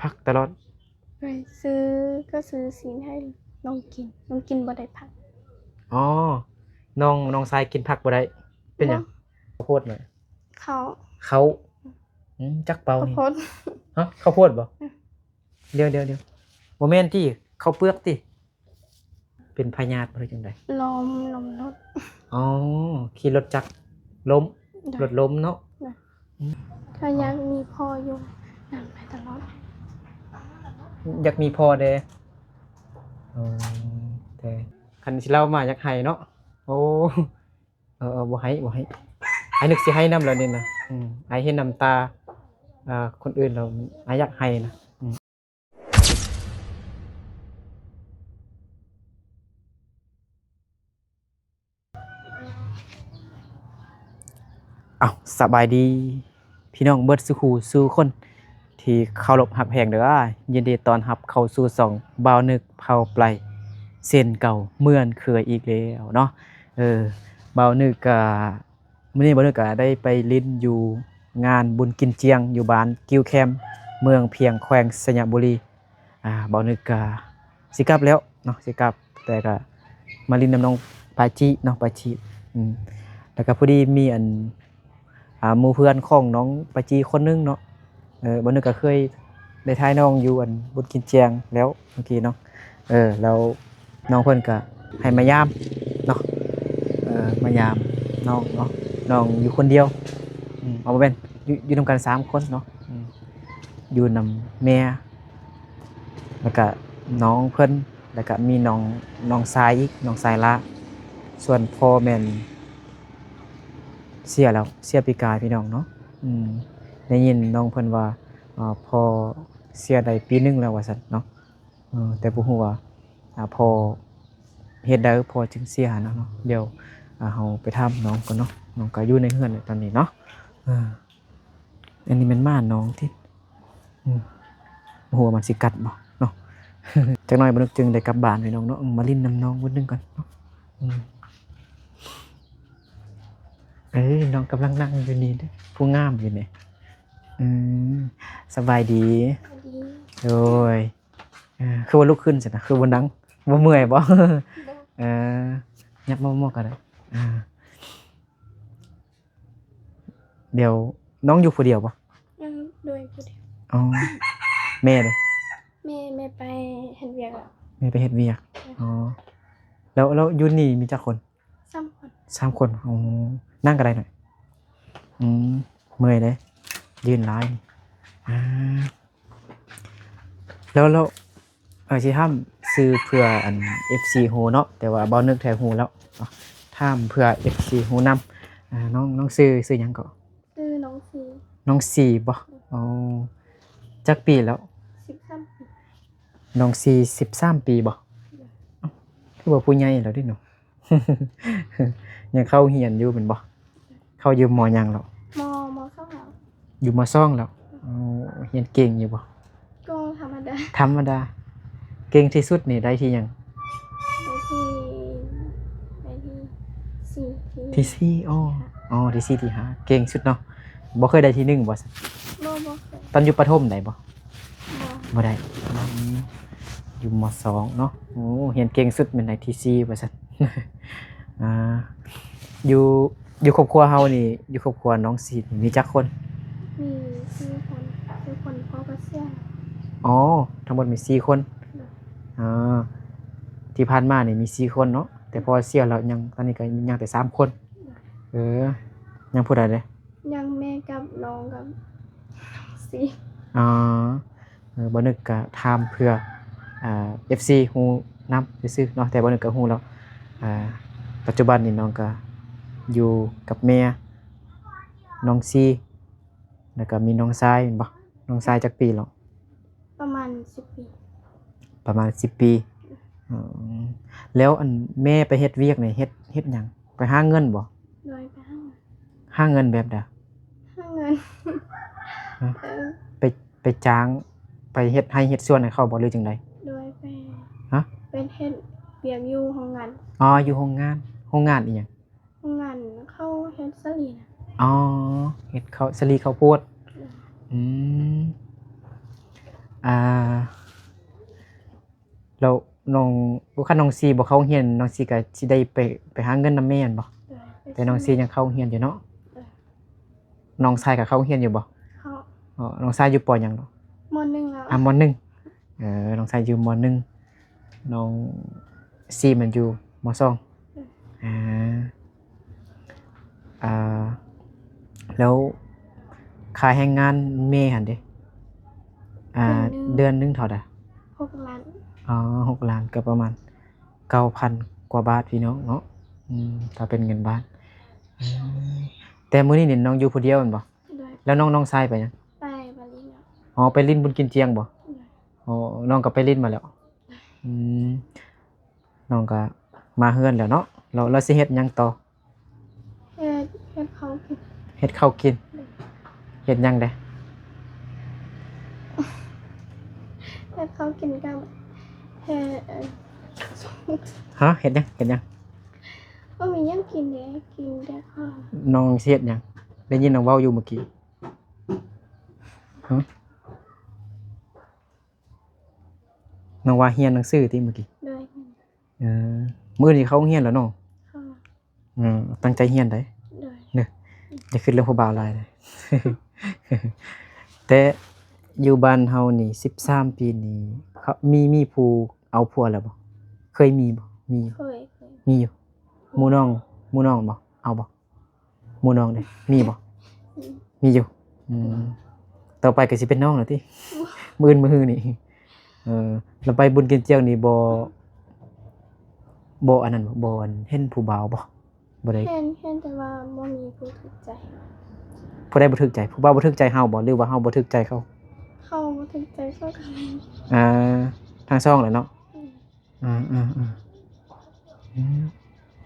ຜັກຕະຫຼອດ. ໂດຍ ຊື້ ກໍຊື້ຊີ້ນໃຫ້ນ້ອງກິນ, ນ້ອງກິນບໍ່ໄດ້ຜັກ. ອໍ ນ້ອງ ນ້ອງຊາຍກິນຜັກບໍ່ໄດ້ ເປັນຫຍັງ? ບໍ່ ເຂົ້າໂພດແມ່ນ ເຂົ້າ ເຂົ້າ ອືມ ຈັກເປົ່ານີ້ ເຂົ້າໂພດ. ຮະ ເຂົ້າໂພດບໍ່? ອືມ ດຽວໆໆ ບໍ່ແມ່ນຕິ ເຂົ້າເປືອກຕິ? ເປັນພະຍາດບໍ່ ຫຼືຈັ່ງໃດ? ລົ້ມ ລົ້ມລົດ. ອໍ ຂີ່ລົດຈັກລົ້ມ. ໂດຍ ລົດລົ້ມເນາະ. ໂດຍ ອືມ ກໍຢາກມີພໍ່ຢູ່ນຳໄປຕະຫຼອດ. ຢາກມີພໍ່ແດ່. ອໍ ແຕ່ຄັນຊິເລົ່າມາຢາກໄຫ້ເນາະ. ໂອ້ ເອີໆ ບໍ່ໄຫ້ ບໍ່ໄຫ້ ອ້າຍນຶກຊິໄຫ້ນຳແລ້ວນີ້ນະ. ອືມ ອ້າຍເຫັນນ້ຳຕາ ອ່າ ຄົນອື່ນແລ້ວ ອ້າຍຢາກໄຫ້ນະ. ອືມ ເອົ້າ ສະບາຍດີ ພີ່ນ້ອງເບິດສູ່ຄູ່ສູ່ຄົນທີ່ເຄົາລົບຮັກແພງເດີ. ຍິນດີຕ້ອນຮັບເຂົ້າສູ່ຊ່ອງບ່າວນຶກເຜົ່າໄປເຊັ່ນເກົ່າເໝືອນເຄີຍອີກແລ້ວເນາະ. ເອີ ບ່າວນຶກກະ ມື້ນີ້ບ່າວນຶກກະໄດ້ໄປຫຼິ້ນຢູ່ງານບຸນກິນຈຽງ ຢູ່ບ້ານກິ້ວແຄມ ເມືອງພຽງ ແຂວງໄຊຍະບູລີ. ອ່າ ບ່າວນຶກກະຊິກັບແລ້ວເນາະ ຊິກັບ ແຕ່ກະມາຫຼິ້ນນຳນ້ອງປາຈີເນາະ ປາຈີ. ອືມ ແລ້ວກະພໍດີມີອັນ ອ່າ ໝູ່ເພື່ອນຂອງນ້ອງປາຈີຄົນໜຶ່ງເນາະ. ເອີ ບ່າວນຶກກະເຄີຍໄດ້ຖ່າຍນ້ອງຢູ່ອັນບຸນກິນຈຽງແລ້ວເມື່ອກີ້ເນາະ. ເອີ ແລ້ວນ້ອງເພິ່ນກະໃຫ້ມາຢາມເນາະ. ເອີ ມາຢາມນ້ອງເນາະ ນ້ອງຢູ່ຄົນດຽວ. ອືມ ເອົາ ບໍ່ແມ່ນ ຢູ່ ຢູ່ນຳກັນສາມຄົນເນາະ. ອືມ ຢູ່ນຳແມ່ ແລ້ວກະນ້ອງເພິ່ນ ແລ້ວກະມີນ້ອງ ນ້ອງຊາຍອີກ ນ້ອງຊາຍຫຼ້າ. ສ່ວນພໍ່ແມ່ນເສຍແລ້ວ ເສຍປີກາຍ ພີ່ນ້ອງເນາະ. ອືມ ໄດ້ຍິນນ້ອງເພິ່ນວ່າ ພໍ່ເສຍໄດ້ປີໜຶ່ງແລ້ວວ່າຊັ້ນເນາະ. ເອີ ແຕ່ບໍ່ຮູ້ວ່າ ອາ ພໍ່ເຮັດໃດພໍ່ຈຶ່ງເສຍຫັ້ນນະເນາະ. ດຽວ ອາ ເຮົາໄປຖາມນ້ອງກ່ອນເນາະ. ນ້ອງກໍຢູ່ໃນເຮືອນຕອນນີ້ເນາະ. ເອີ ອັນນີ້ແມ່ນໝານ້ອງຕິ. ອືມ ບໍ່ຮູ້ວ່າມັນຊິກັດບໍ່ເນາະ. ຈັກໜ້ອຍບ່າວນຶກຈຶ່ງໄດ້ກັບບ້ານ ພີ່ນ້ອງເນາະ. ອືມ ມາຫຼິ້ນນຳນ້ອງມື້ໜຶ່ງກ່ອນເນາະ. ອືມ ເອີ ນ້ອງກຳລັງນັ່ງຢູ່ນີ້ເດ້ ຜູ້ງາມຢູ່ນີ້. ອືມ ສະບາຍດີ. ສະບາຍດີ. ໂດຍ. ເອີ ຄືວ່າລຸກຂຶ້ນຊັ້ນນະ ຄືບໍ່ນັ່ງ ບໍ່ເມື່ອຍບໍ່? ບໍ່. ເອີ ຫຍັບມາໝໍ້ກໍໄດ້. ອ່າ ດຽວນ້ອງຢູ່ຜູ້ດຽວບໍ່? ອືມ ໂດຍ ຜູ້ດຽວ. ອໍ ແມ່ເດ? ແມ່ ແມ່ໄປເຮັດວຽກແລ້ວ. ແມ່ໄປເຮັດວຽກ. ໂດຍ. ອໍ ແລ້ວ ແລ້ວຢູ່ນີ້ມີຈັກຄົນ? ສາມຄົນ. ສາມຄົນ. ໂອ້ ນັ່ງກໍໄດ້ໜ້ອຍ. ອືມ ເມື່ອຍເດ້ ຢືນຫຼາຍ. ອ່າ ແລ້ວ ແລ້ວ ເອີ ຊິຖາມຊື່ເພື່ອອັນ ເອັຟຊີ ຮູ້ເນາະ ແຕ່ວ່າບ່າວນຶກແທ້ຮູ້ແລ້ວ. ຖາມເພື່ອ ເອັຟຊີ ຮູ້ນຳ. ອ່າ ນ້ອງ ນ້ອງຊື່ ຊື່ຫຍັງເກາະ? ຊື່ນ້ອງຊີ. ນ້ອງຊີບໍ່? ໂອ້ ຈັກປີແລ້ວ? ສິບສາມປີ. ນ້ອງຊີ ສິບສາມປີບໍ່? ໂດຍ. ເອົ້າ ຄືວ່າຜູ້ໃຫຍ່ແລ້ວເດເນາະ. ຍັງເຂົ້າຮຽນຢູ່ແມ່ນບໍ່? ເຂົ້າຢູ່ ມ.ຫຍັງແລ້ວ? ມ. ມ.ສອງແລ້ວ. ຢູ່ ມ.ສອງແລ້ວ. ໂອ້ ຮຽນເກັ່ງຢູ່ບໍ່? ກໍທຳມະດາ. ທຳມະດາ. ເກັ່ງທີ່ສຸດນີ້ໄດ້ທີ່ຫຍັງ? ໄດ້ທີ່ ໄດ້ທີ່ສີ່. ທີ່ສີ່. ອໍ ທີ່ສີ່ ທີ່ຫ້າ ເກັ່ງສຸດເນາະ. ບໍ່ເຄີຍໄດ້ທີ່ໜຶ່ງບໍ່? ບໍ່ ບໍ່ເຄີຍ. ຕອນຢູ່ປະຖົມໄດ້ບໍ່? ບໍ່ ບໍ່ໄດ້. ອືມ ຢູ່ ມ.ສອງເນາະ. ໂອ້ ຮຽນເກັ່ງສຸດແມ່ນໄດ້ທີ່ສີ່ວ່າຊັ້ນ. ອ່າ ຢູ່ ຢູ່ຄອບຄົວເຮົານີ້ ຢູ່ຄອບຄົວນ້ອງຊີນີ້ມີຈັກຄົນ? ມີສີ່ຄົນ. ຄືຄົນພໍ່ກໍເສຍ. ອໍ ທັງໝົດມີສີ່ຄົນ. ໂດຍ. ອ່າ ທີ່ຜ່ານມານີ້ມີສີ່ຄົນເນາະ ແຕ່ພໍ່ເສຍແລ້ວ ຍັງ ຕອນນີ້ກໍຍັງແຕ່ສາມຄົນ. ໂດຍ. ເອີ ຍັງຜູ້ໃດເດ? ຍັງແມ່ກັບນ້ອງກັບຊີ. ອໍ ເອີ ບ່າວນຶກກະຖາມເພື່ອ ອ່າ ເອັຟຊີ ຮູ້ນຳຊື່ໆເນາະ ແຕ່ບ່າວນຶກກະຮູ້ແລ້ວ. ອ່າ ປັດຈຸບັນນີ້ນ້ອງກະຢູ່ກັບແມ່ ນ້ອງຊີ ແລ້ວກະມີນ້ອງຊາຍແມ່ນບໍ່? ນ້ອງຊາຍຈັກປີແລ້ວ? ປະມານສິບປີ. ປະມານສິບປີ. ອືມ ແລ້ວອັນແມ່ໄປເຮັດວຽກນີ້ ເຮັດ ເຮັດຫຍັງ? ໄປຫາເງິນບໍ່? ໂດຍ ໄປຫາເງິນ. ຫາເງິນແບບໃດ? ຫາເງິນ ຮະ? ເອີ ໄປ ໄປຈ້າງ ໄປເຮັດໄຮ່ເຮັດສວນໃຫ້ເຂົາບໍ່ ຫຼືຈັ່ງໃດ? ໂດຍ ໄປ ຮະ? ໄປເຮັດວຽກຢູ່ໂຮງງານ. ອໍ ຢູ່ໂຮງງານ. ໂຮງງານອີ່ຫຍັງ? ໂຮງງານເຂົາເຮັດສາລີນະ. ອໍ ເຮັດເຂົ້າ ສາລີເຂົ້າໂພດ. ໂດຍ. ອືມ ອ່າ ແລ້ວນ້ອງ ຄັນນ້ອງຊີບໍ່ເຂົ້າໂຮງຮຽນ ນ້ອງຊີກໍຊິໄດ້ໄປ ໄປຫາເງິນນຳແມ່ແມ່ນບໍ່? ໂດຍ ແຕ່ນ້ອງຊີຍັງເຂົ້າໂຮງຮຽນຢູ່ເນາະ. ໂດຍ ນ້ອງຊາຍກໍເຂົ້າໂຮງຮຽນຢູ່ບໍ່? ເຂົ້າ. ອໍ ນ້ອງຊາຍຢູ່ ປ.ຫຍັງເນາະ? ມ.ໜຶ່ງແລ້ວ. ອ່າ ມ.ໜຶ່ງ. ເອີ ນ້ອງຊາຍຢູ່ ມ.ໜຶ່ງ ນ້ອງຊີມັນຢູ່ ມ.ສອງ. ອືມ ອ່າ ອ່າ ແລ້ວຄ່າແຮງງານແມ່ຫັ້ນເດ? ອ່າ ເດືອນໜຶ່ງ ເດືອນໜຶ່ງເທົ່າໃດ? ຫົກລ້ານ. ອໍ ຫົກລ້ານ ກໍປະມານເກົ້າພັນກວ່າບາດພີ່ນ້ອງເນາະ. ອືມ ຖ້າເປັນເງິນບາດ. ອືມ ແຕ່ມື້ນີ້ນີ້ນ້ອງຢູ່ຜູ້ດຽວແມ່ນບໍ່? ໂດຍ. ແລ້ວນ້ອງ ນ້ອງຊາຍໄປຫຍັງ? ໄປ ໄປຫຼິ້ນ. ອໍ ໄປຫຼິ້ນບຸນກິນຈຽງບໍ່? ໂດຍ. ອໍ ນ້ອງກໍໄປຫຼິ້ນມາແລ້ວ. ອືມ ນ້ອງກໍມາເຮືອນແລ້ວເນາະ. ແລ້ວ ແລ້ວຊິເຮັດຫຍັງຕໍ່? ເຮັດ ເຮັດເຂົ້າກິນ. ເຮັດເຂົ້າກິນ. ໂດຍ. ເຮັດຫຍັງເດ? ເຮັດເຂົ້າກິນກັບ ເຮັດ ຮະ? ເຮັດຫຍັງ? ເຮັດຫຍັງ? ບໍ່ມີຫຍັງກິນເດ ກິນແຕ່ເຂົ້າ. ນ້ອງຊິເຮັດຫຍັງ? ໄດ້ຍິນນ້ອງເວົ້າຢູ່ມື້ກີ້. ຮະ? ນ້ອງວ່າຮຽນໜັງສືຕິມື້ກີ້? ໂດຍ. ເອີ ມື້ນີ້ເຂົ້າໂຮງຮຽນແລ້ວເນາະ? ເຂົ້າ. ອືມ ຕັ້ງໃຈຮຽນໄດ໋. ໂດຍ. ເດີ ຢ່າຄິດເລື່ອງຜູ້ບ່າວຫຼາຍເດີ. ແຕ່ຢູ່ບ້ານເຮົານີ້ສິບສາມປີນີ້ ເຂົາ ມີ ມີຜູ້ເອົາຜົວແລ້ວບໍ່? ເຄີຍມີບໍ່? ມີ. ເຄີຍ ເຄີຍ. ມີຢູ່. ໝູ່ນ້ອງ ໝູ່ນ້ອງບໍ່? ເອົາບໍ່? ໝູ່ນ້ອງເດ້ ມີບໍ່? ອືມ ມີຢູ່. ອືມ ຕໍ່ໄປກໍຊິເປັນນ້ອງແລ້ວຕິ? ມື້ອື່ນມື້ຮືນີ້. ເອີ ແລ້ວໄປບຸນກິນຈຽງນີ້ບໍ່ ບໍ່ອັນນັ້ນບໍ່? ບໍ່ອັນ ເຫັນຜູ້ບ່າວບໍ່? ບໍ່ໄດ້ ເຫັນ ເຫັນ ແຕ່ວ່າບໍ່ມີຜູ້ຖືກໃຈ. ຜູ້ໃດບໍ່ຖືກໃຈ? ຜູ້ບ່າວບໍ່ຖືກໃຈເຮົາບໍ່ ຫຼືວ່າເຮົາບໍ່ຖືກໃຈເຂົາ? ເຂົາບໍ່ຖືກໃຈເຂົາກໍມີ. ອ່າ ທັງສອງແຫຼະເນາະ. ອືມ. ອືມໆໆ ອືມ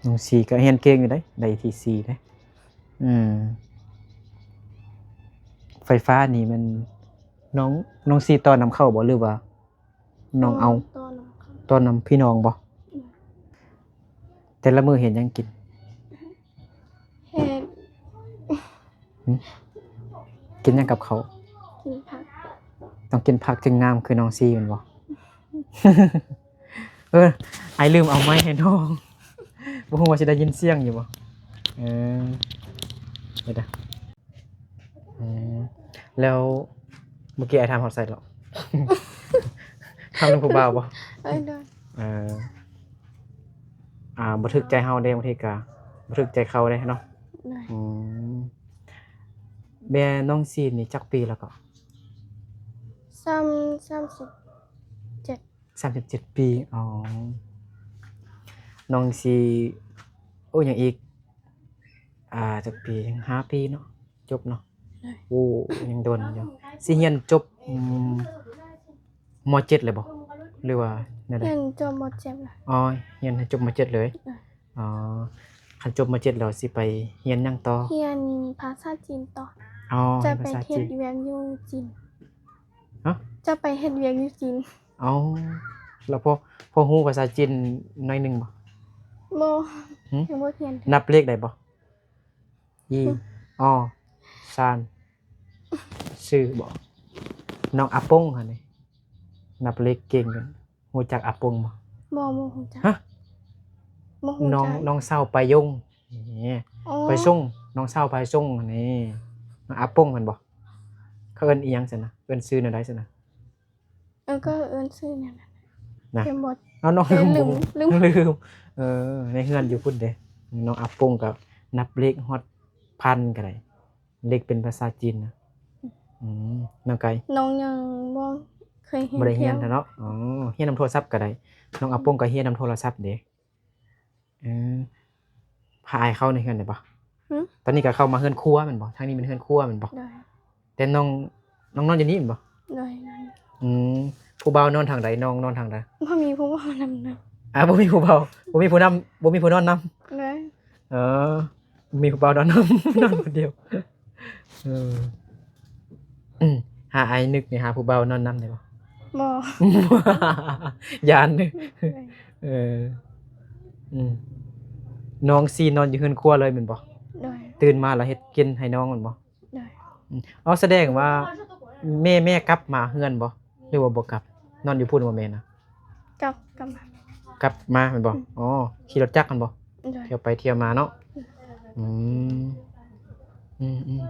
ນ້ອງຊີກໍຮຽນເກັ່ງຢູ່ເດ້ ໄດ້ທີສີ່ເດ້. ອືມ ໄຟຟ້ານີ້ແມ່ນນ້ອງ ນ້ອງຊີຕໍ່ນຳເຂົ້າບໍ່ ຫຼືວ່ານ້ອງເອົາ? ຕໍ່ນຳເຂົ້າ. ຕໍ່ນຳພີ່ນ້ອງບໍ່? ອືມ. ແຕ່ລະມື້ເຮັດຫຍັງກິນ? ເຮັດ ຫຶ? ກິນຫຍັງກັບເຂົ້າ? ກິນຜັກ. ຕ້ອງກິນຜັກຈຶ່ງງາມຄືນ້ອງຊີແມ່ນບໍ່? ເອີ ອ້າຍລືມເອົາໄມໃຫ້ນ້ອງ ບໍ່ຮູ້ວ່າຊິໄດ້ຍິນສຽງຢູ່ບໍ່? ເອີ ດຽວ ອືມ ແລ້ວເມື່ອກີ້ອ້າຍຖາມຮອດໃສເລາະ? ຖາມເລື່ອງຜູ້ບ່າວບໍ່? ເອີ ໂດຍ. ເອີ ອ່າ ບໍ່ຖືກໃຈເຮົາເດ້ ບາງທີກໍບໍ່ຖືກໃຈເຂົາເດ້ເນາະ. ໂດຍ. ອືມ ແມ່ນ້ອງຊີນນີ້ຈັກປີແລ້ວກໍ? ສາມ ສາມສິບເຈັດ. ສາມສິບເຈັດປີ. ອໍ ນ້ອງຊີ ໂອ້ ຍັງອີກ ອ່າ ຈັກປີ? ຫ້າປີເນາະ ຈົບເນາະ. ໂດຍ. ໂອ້ ຍັງດົນຢູ່. ຊິຮຽນຈົບ ອືມ ມໍເຈັດເລີຍບໍ່ ຫຼືວ່າແນວໃດ? ຮຽນຈົບມໍເຈັດແລ້ວ. ອໍ ຮຽນໃຫ້ຈົບມໍເຈັດເລີຍ. ໂດຍ. ອໍ ຄັນຈົບມໍເຈັດແລ້ວຊິໄປຮຽນຫຍັງຕໍ່? ຮຽນພາສາຈີນຕໍ່. ອໍ ຈະໄປເຮັດວຽກຢູ່ຈີນ. ຮະ? ຈະໄປເຮັດວຽກຢູ່ຈີນ. ອໍ ແລ້ວພໍ ພໍຮູ້ພາສາຈີນໜ້ອຍໜຶ່ງບໍ່? ບໍ່. ຫຶ? ຍັງບໍ່ຮຽນ. ນັບເລກໄດ້ບໍ່? ອີ ຫຶ? ອໍ ຊານ ຊື່ບໍ່? ນ້ອງອາປົງຫັ້ນນີ້ ນັບເລກເກັ່ງ. ຮູ້ຈັກອາປົງບໍ່? ບໍ່ ບໍ່ຮູ້ຈັກ. ຮະ? ບໍ່ຮູ້ຈັກ. ນ້ອງ ນ້ອງສາວປາຍົງ. ອໍ ປາຊົງ ນ້ອງສາວປາຊົງນີ້ ອາປົງແມ່ນບໍ່? ເຂົາເອີ້ນອີ່ຫຍັງຊັ້ນນະ? ເອີ້ນຊື່ແນວໃດຊັ້ນນະ? ເອີ ກໍເອີ້ນຊື່ແນວນັ້ນນະ. ເອົາ ນ້ອງລືມ ລືມ ລືມ. ເອີ ໃນເຮືອນຢູ່ພຸ້ນເດ້ ນ້ອງອາປົງກໍນັບເລກຮອດພັນກໍໄດ້. ເລກເປັນພາສາຈີນນະ. ອືມ ອືມ ນ້ອງໄກ່ ນ້ອງຍັງບໍ່ເຄີຍຮຽນ ບໍ່ໄດ້ຮຽນເນາະ. ອໍ ຮຽນນຳໂທລະສັບກໍໄດ້. ນ້ອງອາປົງກໍຮຽນນຳໂທລະສັບເດ້. ເອີ ພາອ້າຍເຂົ້າໃນເຮືອນໄດ້ບໍ່? ຫຶ? ຕອນນີ້ກໍເຂົ້າມາເຮືອນຄົວແມ່ນບໍ່? ທາງນີ້ແມ່ນເຮືອນຄົວແມ່ນບໍ່? ໂດຍ. ແຕ່ນ້ອງ ນ້ອງນອນຢູ່ນີ້ແມ່ນບໍ່? ໂດຍ. ອືມ ຜູ້ບ່າວນອນທາງໃດ? ນ້ອງນອນທາງໃດ? ບໍ່ມີຜູ້ບ່າວນຳນະ. ອ່າ ບໍ່ມີຜູ້ບ່າວ ບໍ່ມີຜູ້ນຳ ບໍ່ມີຜູ້ນອນນຳ. ໂດຍ. ເອີ ມີຜູ້ບ່າວນອນນຳ ນອນຄົນດຽວ. ເອີ ຫາອ້າຍນຶກນີ້ ຫາຜູ້ບ່າວນອນນຳໄດ້ບໍ່? ບໍ່ ຢ້ານ. ເອີ ອືມ ນ້ອງຊິນອນຢູ່ເຮືອນຄົວເລີຍແມ່ນບໍ່? ໂດຍ. ຕື່ນມາແລ້ວເຮັດກິນໃຫ້ນ້ອງແມ່ນບໍ່? ໂດຍ. ອໍ ສະແດງວ່າແມ່ ແມ່ກັບມາເຮືອນບໍ່? ຫຼືວ່າບໍ່ກັບ? ນອນຢູ່ພຸ້ນບໍ່ແມ່ນນະ? ກັບ ກັບມາ ກັບມາແມ່ນບໍ່? ອືມ ອໍ ຂີ່ລົດຈັກຫັ້ນບໍ່? ໂດຍ ທ່ຽວໄປທ່ຽວມາເນາະ. ອືມ ອືມ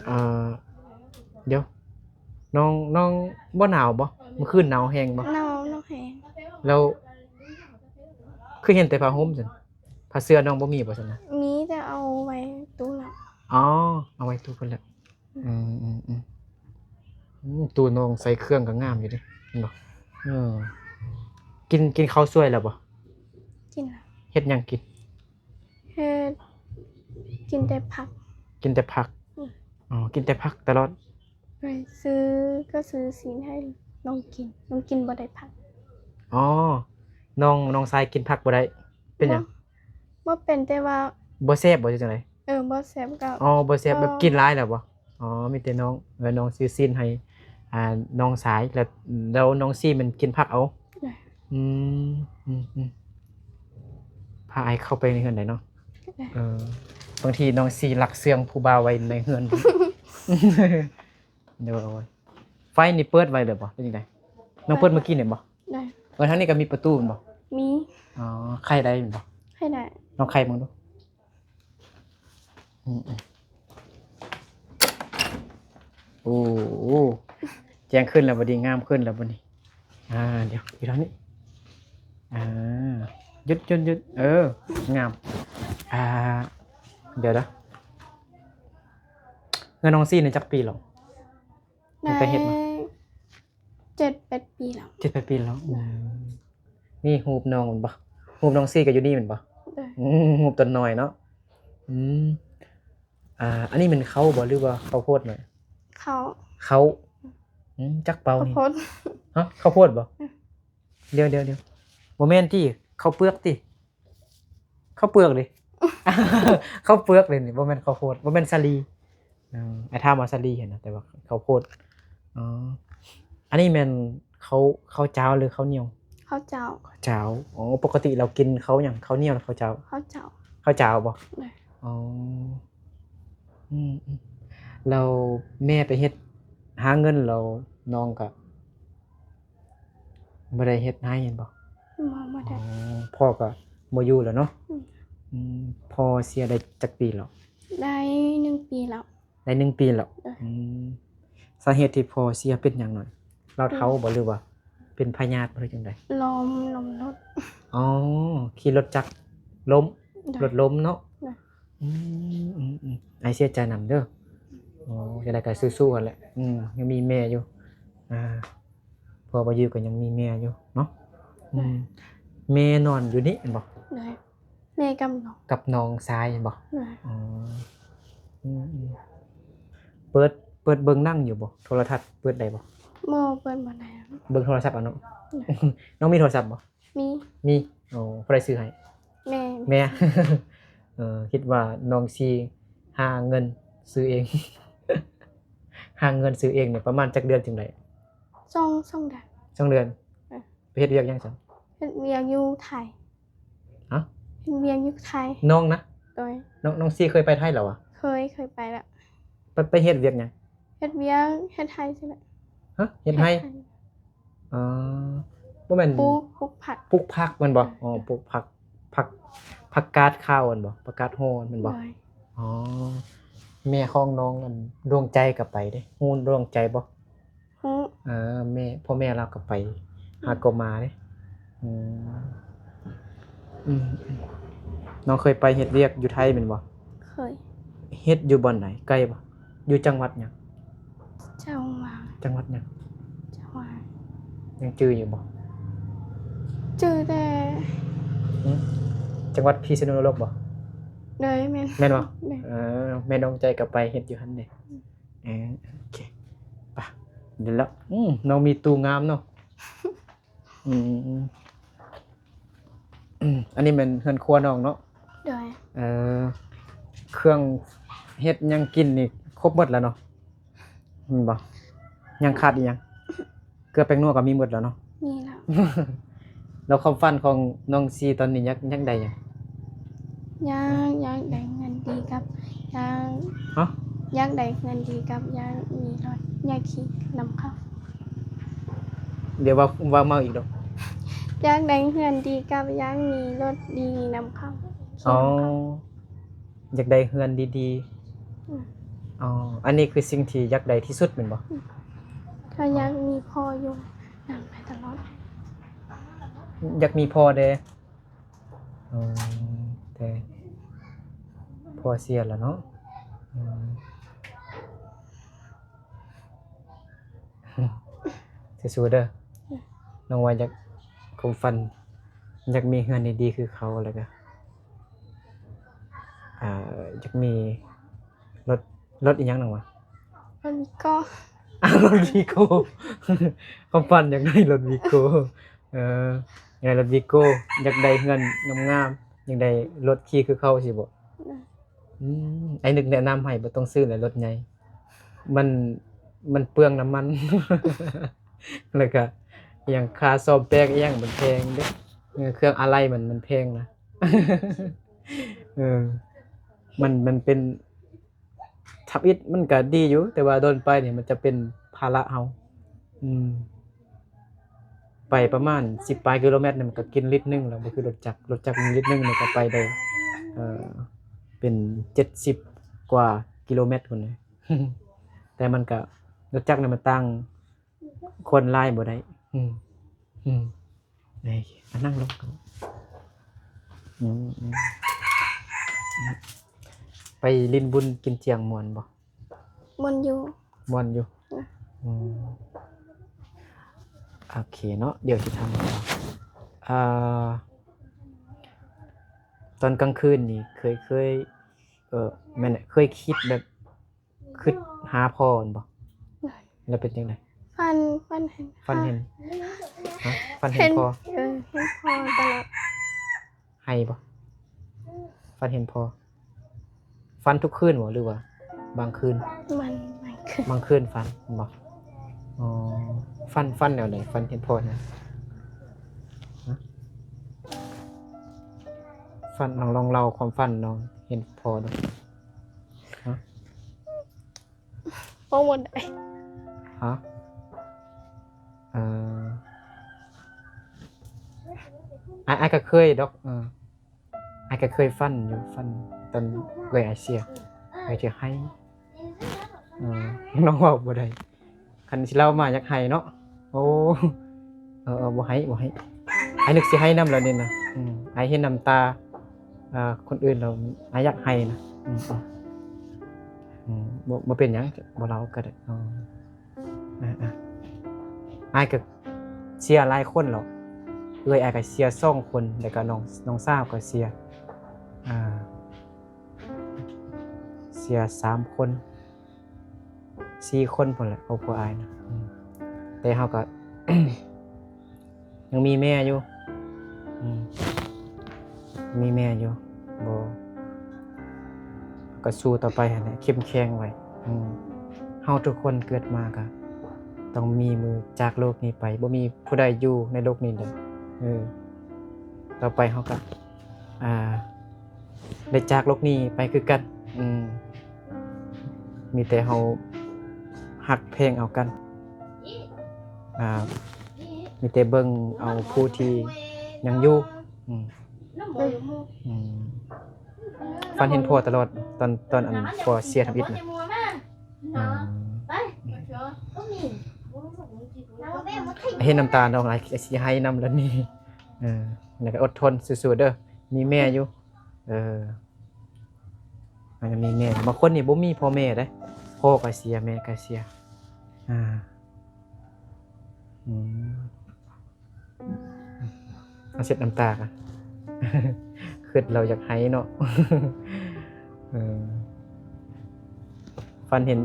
ໆ ອ່າ ດຽວ ນ້ອງ ນ້ອງບໍ່ໜາວບໍ່? ມື້ຄືນໜາວແຮງບໍ່? ໜາວ ໜາວແຮງ. ແລ້ວຄືເຫັນແຕ່ຜ້າຫົ່ມຊັ້ນ? ຜ້າເສື່ອນ້ອງບໍ່ມີບໍ່ຊັ້ນນະ? ມີ ແຕ່ເອົາໄວ້ຕູ້ແລ້ວ. ອໍ ເອົາໄວ້ຕູ້ພຸ້ນແລ້ວ. ອືມ ອືມ ອືມ ອືມ ຕູ້ນ້ອງໃສ່ເຄື່ອງກໍງາມຢູ່ເດ້ ເຫັນບໍ່? ເອີ ກິນ ກິນເຂົ້າສວຍແລ້ວບໍ່? ກິນແລ້ວ. ເຮັດຫຍັງກິນ? ເຮັດ ກິນແຕ່ຜັກ. ກິນແຕ່ຜັກ? ອືມ ອໍ ກິນແຕ່ຜັກຕະຫຼອດ. ໄປຊື້ ກໍຊື້ຊີ້ນໃຫ້ນ້ອງກິນ ນ້ອງກິນບໍ່ໄດ້ຜັກ. ອໍ ນ້ອງ ນ້ອງຊາຍກິນຜັກບໍ່ໄດ້ ເປັນຫຍັງ? ບໍ່ ບໍ່ເປັນ ແຕ່ວ່າ ບໍ່ແຊບບໍ່ ຫຼືຈັ່ງໃດ? ເອີ ບໍ່ແຊບກໍ ອໍ ບໍ່ແຊບ ແບບກິນຫຼາຍແລ້ວບໍ່? ອໍ ມີແຕ່ນ້ອງ ເອີ ນ້ອງຊື້ຊີ້ນໃຫ້ ອ່າ ນ້ອງຊາຍ ແລ້ວ ແລ້ວນ້ອງຊີແມ່ນກິນຜັກເອົາ. ອືມ ອືມ ອືມ ພາອ້າຍເຂົ້າໄປໃນເຮືອນໄດ້ເນາະ. ເອີ ບາງທີນ້ອງຊີລັກເຊື່ອງຜູ້ບ່າວໄວ້ໃນເຮືອນ. ໂດຍ ໄຟນີ້ເປີດໄວ້ເລີຍບໍ່ ຫຼືຈັ່ງໃດ? ນ້ອງເປີດມື້ກີ້ນີ້ບໍ່? ໂດຍ ເອີ ທາງນີ້ກໍມີປະຕູແມ່ນບໍ່? ມີ. ອໍ ໄຂໄດ້ແມ່ນບໍ່? ໄຂໄດ້. ລອງໄຂເບິ່ງດູ. ອືມ ອືມ ໂອ້ ແຈ້ງຂຶ້ນແລ້ວບັດນີ້ ງາມຂຶ້ນແລ້ວບັດນີ້. ອ່າ ດຽວ ອີກທາງນີ້ ອ່າ ຢຸດ ຢຸດ ຢຸດ ເອີ ງາມ. ອ່າ ດຽວເດີ ເຮືອນນ້ອງຊີນີ້ຈັກປີແລ້ວ? ຕັ້ງແຕ່ເຮັດມາ ໄດ້ເຈັດແປດປີແລ້ວ. ເຈັດແປດປີແລ້ວ. ອືມ ນີ້ຮູບນ້ອງແມ່ນບໍ່? ຮູບນ້ອງຊີກໍຢູ່ນີ້ແມ່ນບໍ່? ໂດຍ. ອືມ ຮູບຕອນນ້ອຍເນາະ. ອືມ ອ່າ ອັນນີ້ແມ່ນເຂົ້າບໍ່ ຫຼືວ່າເຂົ້າໂພດ? ເຂົ້າ ເຂົ້າ. ອືມ ຈັກເປົ່ານີ້ ເຂົ້າໂພດ. ຮະ ເຂົ້າໂພດບໍ່? ອືມ ດຽວໆໆ ບໍ່ແມ່ນຕິ ເຂົ້າເປືອກຕິ? ເຂົ້າເປືອກເດ້ ເຂົ້າເປືອກເດ້ນີ້ ບໍ່ແມ່ນເຂົ້າໂພດ ບໍ່ແມ່ນສາລີ. ເອີ ອ້າຍຖາມວ່າສາລີຫັ້ນນະ ແຕ່ວ່າເຂົ້າໂພດ. ອໍ ອັນນີ້ແມ່ນເຂົ້າ ເຂົ້າຈ້າວ ຫຼືເຂົ້າໜຽວ? ເຂົ້າຈ້າວ. ເຂົ້າຈ້າວ. ອໍ ປົກກະຕິລາວກິນເຂົ້າຫຍັງ? ເຂົ້າໜຽວ ຫຼືເຂົ້າຈ້າວ? ເຂົ້າຈ້າວ. ເຂົ້າຈ້າວບໍ່? ໂດຍ. ອໍ ອືມໆ ແລ້ວແມ່ໄປເຮັດ ຫາເງິນ ແລ້ວນ້ອງກະ ບໍ່ໄດ້ເຮັດໄຮ່ແມ່ນບໍ່? ບໍ່ ບໍ່ໄດ້. ອໍ ພໍ່ກໍບໍ່ຢູ່ແລ້ວເນາະ. ອືມ ອືມ ພໍ່ເສຍໄດ້ຈັກປີແລ້ວ? ໄດ້ໜຶ່ງປີແລ້ວ. ໄດ້ໜຶ່ງປີແລ້ວ. ໂດຍ. ອືມ ສາເຫດທີ່ພໍ່ເສຍເປັນຫຍັງໜ້ອຍ? ລາວເຖົ້າບໍ່ ຫຼືວ່າເປັນພະຍາດບໍ່ ຫຼືຈັ່ງໃດ? ລົ້ມ ລົ້ມລົດ. ອໍ ຂີ່ລົດຈັກລົ້ມ. ໂດຍ. ລົດລົ້ມເນາະ. ໂດຍ. ອືມ ອືມ ອືມ ອ້າຍເສຍໃຈນຳເດີ. ອໍ ຈັ່ງໃດກໍສູ້ໆຫັ້ນແຫຼະ. ອືມ ຍັງມີແມ່ຢູ່. ອ່າ ພໍ່ບໍ່ຢູ່ກໍຍັງມີແມ່ຢູ່ເນາະ. ອືມ ແມ່ນອນຢູ່ນີ້ແມ່ນບໍ່? ໂດຍ. ແມ່ກັບນ້ອງ ກັບນ້ອງຊາຍແມ່ນບໍ່? ໂດຍ. ອໍ ອືມ ອືມ ເປີດ ເປີດເບິ່ງໜັງຢູ່ບໍ່? ໂທລະທັດເປີດໄດ້ບໍ່? ບໍ່ ເປີດບໍ່ໄດ້. ເບິ່ງໂທລະສັບເອົາເນາະ. ໂດຍ. ນ້ອງມີໂທລະສັບບໍ່? ມີ ມີ. ອໍ ຜູ້ໃດຊື້ໃຫ້? ແມ່ ແມ່. ເອີ ຄິດວ່ານ້ອງຊິຫາເງິນຊື້ເອງ ຫາເງິນຊື້ເອງນີ້ປະມານຈັກເດືອນຈຶ່ງໄດ້? ສອງ ສອງເດືອນ. ສອງເດືອນ. ເອີ ໄປເຮັດວຽກຫຍັງຊັ້ນ? ເຮັດວຽກຢູ່ໄທ. ຮະ? ເຮັດວຽກຢູ່ໄທ. ນ້ອງນະ? ໂດຍ. ນ້ອງ ນ້ອງຊີເຄີຍໄປໄທແລ້ວຫວາ? ເຄີຍ ເຄີຍໄປແລ້ວ. ໄປ ໄປເຮັດວຽກຫຍັງ? ເຮັດວຽກເຮັດໄຮ່ຊີ້ແຫຼະ. ຮະ? ເຮັດໄຮ່? ເຮັດໄຮ່. ອໍ ບໍ່ແມ່ນ ປູກ ປູກຜັກ. ປູກຜັກແມ່ນບໍ່? ໂດຍ. ອໍ ປູກຜັກ ຜັກ ຜັກກາດຂາວແມ່ນບໍ່? ຜັກກາດໂຮແມ່ນບໍ່? ໂດຍ. ອໍ ແມ່ຂອງນ້ອງ ອັນ ດວງໃຈກໍໄປເດ້ ຮູ້ດວງໃຈບໍ່? ຮູ້. ເອີ ແມ່ ພໍ່ແມ່ລາວກໍໄປ ອືມ ຫາກໍມາເດ້. ອືມ ອືມ ອືມ ນ້ອງເຄີຍໄປເຮັດວຽກຢູ່ໄທແມ່ນບໍ່? ເຄີຍ. ເຮັດຢູ່ບ່ອນໃດ? ໄກບໍ່? ຢູ່ຈັງຫວັດຫຍັງ? ຈັງຫວັດ ຈັງຫວັດຫຍັງ? ຈັງຫວັດ ຍັງຈື່ຢູ່ບໍ່? ຈື່ແຕ່ ຫື? ຈັງຫວັດພິສະນຸໂລກບໍ່? ໂດຍ ແມ່ນ. ແມ່ນບໍ່? ໂດຍ. ເອີ ແມ່ດວງໃຈກໍໄປເຮັດຢູ່ຫັ້ນເດ້. ອືມ. ເອີ ໂອເຄ ໄປ ເດີແລ້ວ. ອືມ ນ້ອງມີຕູ້ງາມເນາະ. ອືມ ອືມ ອັນນີ້ແມ່ນເຮືອນຄົວນ້ອງເນາະ? ໂດຍ. ເອີ ເຄື່ອງເຮັດຫຍັງກິນນີ້ຄົບໝົດແລ້ວເນາະ ແມ່ນບໍ່? ຍັງຂາດອີ່ຫຍັງ? ເກືອແປ້ງນົວກໍມີໝົດແລ້ວເນາະ? ມີແລ້ວ. ແລ້ວຄວາມຝັນຂອງນ້ອງຊີຕອນນີ້ ຢາກ ຢາກໄດ້ຫຍັງ? ຢາກ ຢາກໄດ້ເງິນດີກັບ ຢາກ ຮະ? ຢາກໄດ້ເງິນດີກັບ ຢາກມີລົດ. ຢາກຂີ່ນຳເຂົາ. ດຽວເວົ້າ ເວົ້າມາອີກດອກ. ຢາກໄດ້ເຮືອນດີກັບຢາກມີລົດດີນຳເຂົາ. ອໍ ຢາກໄດ້ເຮືອນດີໆ. ອືມ. ອໍ ອັນນີ້ຄືສິ່ງທີ່ຢາກໄດ້ທີ່ສຸດແມ່ນບໍ່? ອືມ. ກໍຢາກມີພໍ່ຢູ່ນຳໄປຕະຫຼອດ. ຢາກມີພໍ່ແດ່. ອືມ ແຕ່ພໍ່ເສຍແລ້ວເນາະ. ອືມ ສູ້ໆເດີ. ນ້ອງວ່າຢາກ ຄວາມຝັນ ຢາກມີເຮືອນດີໆຄືເຂົາ ແລ້ວກະ ອ່າ ຢາກມີລົດ ລົດອີ່ຫຍັງນ້ອງວ່າ? ລົດວີໂກ້. ອ່າ ລົດວີໂກ້. ຄວາມຝັນຢາກໄດ້ລົດວີໂກ້. ເອີ ຢາກໄດ້ລົດວີໂກ້ ຢາກໄດ້ເຮືອນງາມໆ ຢາກໄດ້ລົດຂີ່ຄືເຂົາຊີ້ບໍ? ອືມ. ອືມ ອ້າຍນຶກແນະນຳໃຫ້ ບໍ່ຕ້ອງຊື້ແຫຼະລົດໃຫຍ່ ມັນ ມັນເປືອງນ້ຳມັນ ແລ້ວກະອີ່ຫຍັງ ຄ່າສ້ອມແປງອີ່ຫຍັງມັນແພງເດ້. ເອີ ເຄື່ອງອາໄຫຼ່ມັນ ມັນແພງນະ. ເອີ ມັນ ມັນເປັນ ທຳອິດມັນກະດີຢູ່ ແຕ່ວ່າດົນໄປນີ້ມັນຈະເປັນພາລະເຮົາ. ອືມ ໄປປະມານສິບປາຍກິໂລແມັດນີ້ ມັນກະກິນລິດໜຶ່ງແລ້ວ ບໍ່ຄືລົດຈັກ. ລົດຈັກນີ້ລິດໜຶ່ງນີ້ກະໄປໄດ້ ເອີ ເປັນເຈັດສິບກວ່າກິໂລແມັດພຸ້ນ. ແຕ່ມັນກະ ລົດຈັກນີ້ມັນຕ່າງ ຄົນຫຼາຍບໍ່ໄດ້. ອືມ ອືມ ນີ້ ອາ ນັ່ງລົງ. ອືມ ອືມ ໄປຫຼິ້ນບຸນກິນຈຽງມ່ວນບໍ່? ມ່ວນຢູ່. ມ່ວນຢູ່. ອືມ ອືມ ໂອເຄເນາະ. ດຽວຊິຖາມ ອ່າ ຕອນກາງຄືນນີ້ເຄີຍ ເຄີຍ ເອີ ແມ່ນ ເຄີຍຄິດແບບ ຄິດຫາພໍ່ແມ່ນບໍ່? ແລ້ວເປັນຈັ່ງໃດ? ຝັນ ຝັນເຫັນ ຝັນເຫັນ ຮະ? ຝັນເຫັນພໍ່? ເອີ ເຫັນພໍ່ຕະຫຼອດ. ໄຫ້ບໍ່? ຝັນເຫັນພໍ່? ຝັນທຸກຄືນບໍ່ ຫຼືວ່າບາງຄືນ? ບາງ ບາງຄືນ. ບາງຄືນຝັນແມ່ນບໍ່? ອໍ ຝັນ ຝັນແນວໃດ? ຝັນເຫັນພໍ່ນະ? ຮະ? ຝັນ ລອງ ລອງເລົ່າຄວາມຝັນ ລອງເຫັນພໍ່ດູ. ຮະ? ເວົ້າບໍ່ໄດ້. ຮະ? ເອີ ອ້າຍ ອ້າຍກໍເຄີຍດອກ. ເອີ ອ້າຍກໍເຄີຍຝັນຢູ່ ຝັນຕອນເອື້ອຍອ້າຍເສຍ ເອື້ອຍຈະໄຫ້. ເອີ ນ້ອງເວົ້າບໍ່ໄດ້. ຄັນຊິເລົ່າມາຢາກໄຫ້ເນາະ. ໂອ້ ເອີ ເອີ ບໍ່ໄຫ້ ບໍ່ໄຫ້. ອ້າຍນຶກຊິໄຫ້ນຳແລ້ວນີ້ນະ. ອືມ ອ້າຍເຫັນນ້ຳຕາ ອ່າ ຄົນອື່ນແລ້ວ ອ້າຍຢາກໄຫ້ນະ. ອືມ ອືມ ບໍ່ ບໍ່ເປັນຫຍັງ ບໍ່ເລົ່າກໍໄດ້. ອໍ ອ່າ ອ່າ ອ້າຍກໍເສຍຫຼາຍຄົນແລ້ວ. ເອື້ອຍອ້າຍກໍເສຍສອງຄົນ ແລ້ວກໍນ້ອງ ນ້ອງສາວກໍເສຍ ອ່າ ເສຍສາມຄົນ ສີ່ຄົນພຸ້ນແຫຼະ ຄອບຄົວອ້າຍນະ. ອືມ ແຕ່ເຮົາກໍ ຍັງມີແມ່ຢູ່. ອືມ ມີແມ່ຢູ່. ບໍ່ ກໍສູ້ຕໍ່ໄປຫັ້ນແຫຼະ ເຂັ້ມແຂງໄວ້. ອືມ ເຮົາທຸກຄົນເກີດມາກໍຕ້ອງມີມື້ຈາກໂລກນີ້ໄປ. ບໍ່ມີຜູ້ໃດຢູ່ໃນໂລກນີ້ໄດ້. ເອີ ຕໍ່ໄປເຮົາກໍ ອ່າ ໄດ້ຈາກໂລກນີ້ໄປຄືກັນ. ອືມ ມີແຕ່ເຮົາຮັກແພງເອົາກັນ. ອ່າ ມີແຕ່ເບິ່ງເອົາຜູ້ທີ່ຍັງຢູ່. ອືມ ອືມ ອືມ ຝັນເຫັນພໍ່ຕະຫຼອດ ຕອນ ຕອນອັນພໍ່ເສຍທຳອິດນະ. ອືມ ເຫັນນ້ຳຕານ້ອງ ອ້າຍຊິໄຫ້ນຳແລ້ວນີ້. ເອີ ແລ້ວກໍອົດທົນສູ້ໆເດີ ມີແມ່ຢູ່. ເອີ ມັນກໍມີແມ່ ບາງຄົນນີ້ບໍ່ມີພໍ່ແມ່ເດ້ ພໍ່ກໍເສຍ ແມ່ກໍເສຍ. ອ່າ ອືມ ເອົາເຊັດນ້ຳຕາກ່ອນ ຄຶດແລ້ວຢາກໄຫ້ເນາະ. ເອີ ຝັນເຫັນ